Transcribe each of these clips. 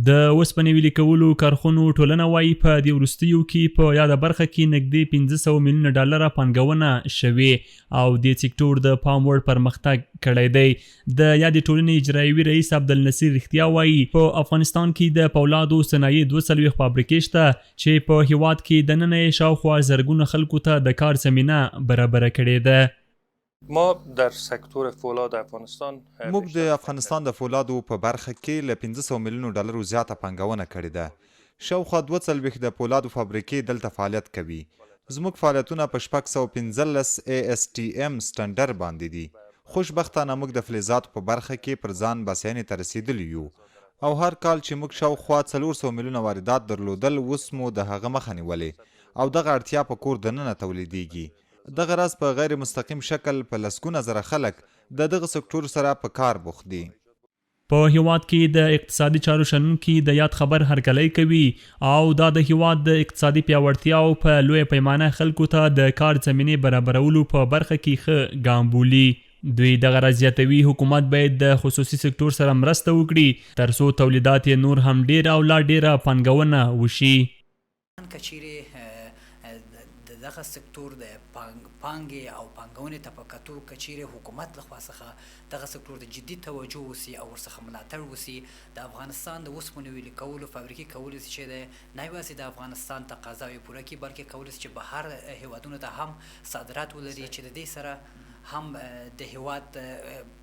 د اوسپنې ویلي کولو کارخونو ټولنه وايي، په دې وروستیو کې په یاده برخه کې نږدې 500 میلیونه ډالره پانګونه شوې او دې سکتور د پام وړ پرمختګ کړی دی. د یادې ټولنې اجرایوي رئیس عبدالنصیر رښتیا وايي، په افغانستان کې د پولادو صنایع 42 فابریکې شته چې په هیواد کې دننه یې شاوخوا زرګونه خلکو ته د کار زمینه برابره کړې ده. ما در سکتور فولاد افغانستان. موږ د افغانستان د فولادو په برخه کې له 500 میلیونو ډالرو زیاته پانګونه کړې ده. شاوخوا 42 د پولادو فابریکې دلته فعالیت کوي. زموږ فعالیتونه په 615 ASTM سټنډر باندې دي. خوشبختانه موږ د فلزاتو په برخه کې پر ځان بسیاینې ته رسېدلي یو او هر کال چې موږ شاوخوا 400 میلیونه واردات درلودل اوس مو د هغه مخه نیولې او دغه اړتیا په کور دننه تولیدېږي. دغه راز په غیر مستقیم شکل په لسګونه زره خلک د دغه سکټور سره په کار بوخت دي. په هیواد کې د اقتصادي چارو شنونکي د یاد خبر هرکلی کوي او دا د هیواد د اقتصادي پیاوړتیا او په لویه پیمانه خلکو ته د کار زمینې برابرولو په برخه کې ښه ګام بولي. دوی دغه راز زیاتوي، حکومت باید د خصوصي سکټور سره مرسته وکړي ترڅو تولیدات یې نور هم ډېر او لا ډېره پانګونه وشي. که چیرې د دغه سکتور د پانګې او پانګونې ته په کتو که چیرې حکومت له خوا څخه دغه سکتور ته جدي توجه وسي او ورڅخه ملاتړ وسي، د افغانستان د اوسپنې ویلي کولو فابریکې کولی سي چې د نه یوازې د افغانستان تقاضاوې پوره کړي، بلکې کولی سي چې بهر هیوادونو ته هم صادرات ولري چې د دې سره هم د هیواد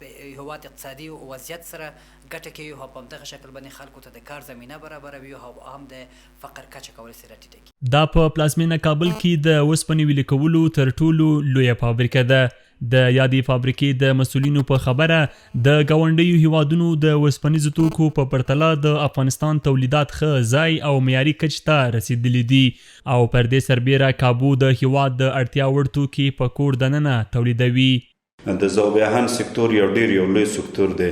هیواد اقتصادي وضعیت سره ګټه کوي او په همدغه شکل باندې خلکو ته د کار زمینه برابروي او هم د فقر کچه کولای سي راټیټه کړي. دا په پلازمېنه کابل کې د اوسپنې ویلي کولو تر ټولو لویه فابریکه ده. د یادې فابریکې د مسؤلینو په خبره د ګاونډیو هیوادونو د اوسپنیزو توکو په پرتله د افغانستان تولیدات ښه ځای او معیاري کچ ته رسېدلي دي او پر دې سربېره کابو د هیواد د اړتیا وړ توکي په کور دننه تولیدوي. د ذوب آهن سکتور یو ډیر یو لوی سکتور دی.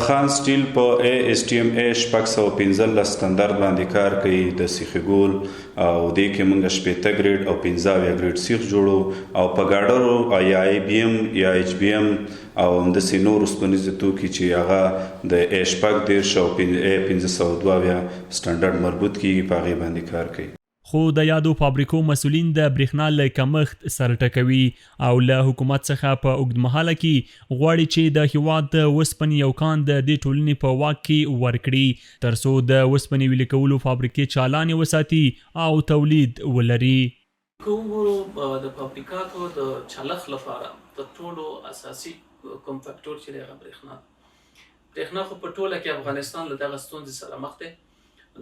خان سټیل په ای اس ټي ایم ای 615 ستندرد باندې کار کوي د سیخ ګول او دې کې موږ 60 ګریډ او 75 ګریډ سیخ جوړو او په ګاډرو یا ای بي ایم یا ایچ بي ایم او همداسې نور اوسپنیز توکي چې هغه د ای 36 او ای 572 سټنډرډ مربوط کیږي په هغې باندې کار کوي. خو د یادو فابریکو مسؤلین د برېښنا له کمښت سر ټکوي او له حکومت څخه په اوږدمهاله کې غواړي چې د هېواد د وسپنې یو کان د دې ټولنې په واک کې ورکړي تر څو د وسپنې ویلي کولو فابریکې چالانې وساتي او تولید ولري. که وګورو د فابریکاتو د چلښت لپاره تر ټولو اساسي کوم فکټور چې دی هغه برېښنا ده. برېښنا خو په ټوله کې افغانستان له دغه ستونزې سره مخ دی.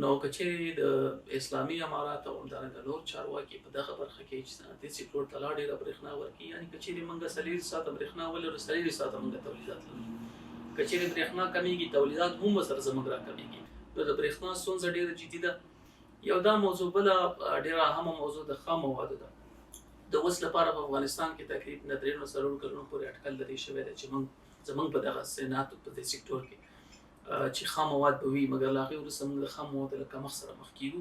نو که چیرې د اسلامي امارات او همدارنګه نور چارواکي په دغه برخه کې چې صنعتي سکتور ته لا ډیره برېښنا ورکړي، یعنی که چیرې موږ 24 ساعته برېښنا ولرو، 24 ساعته موږ تولیدات لرو. که چیرې برېښنا کمیږي، تولیدات هم ورسره زموږ راکمیږي. نو د برېښنا ستونزه ډیره جدي ده. یو دا موضوع، بله ډیره اهمه موضوع د خام موادو ده. د اوس لپاره په افغانستان کې تقریبا د درې نو څلور کلونو پورې اټکل لري شوی دی چې موږ زموږ په دغه صنعت په دې سکتور کې چې خام مواد به وي، مګر له هغې وروسته موږ د خام موادو له کمښت سره مخ کیږو.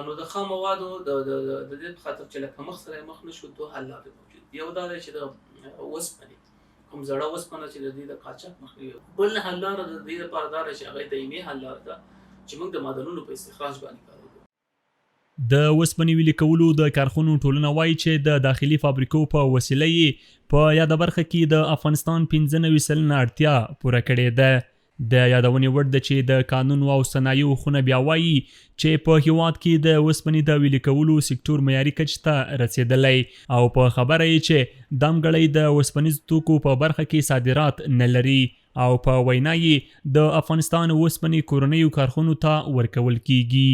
نو د خام موادو د د دې په خاطر چې له کمښت سره مخ نشو، دوه حل لارې موجود دي. یو دا دی چې د اوسپنې کوم زړه اوسپنه چې د دې د قاچاق مخنیوی، بل حل لاره د دې لپاره دا ده چې هغه دایمي حل لاره ده چې موږ د معدنونو په استخراج باندې کار وکړو. د اوسپنې ویلي کولو د کارخونو ټولنه وايي چې د داخلي فابریکو په وسیله یې په یاده برخه کې د افغانستان 95% اړتیا پوره کړې ده. د یادونې وړ ده چې د کانونو او صنایعو خونه بیا وايي چې په هیواد کې د اوسپنې د ویلي کولو سکتور معیاري کچ ته رسېدلی او په خبره یې چې دمګړۍ د اوسپنیزو توکو په برخه کې صادرات نه لري او په وینا یې د افغانستان اوسپنې کورنیو کارخونو ته ورکول کیږي.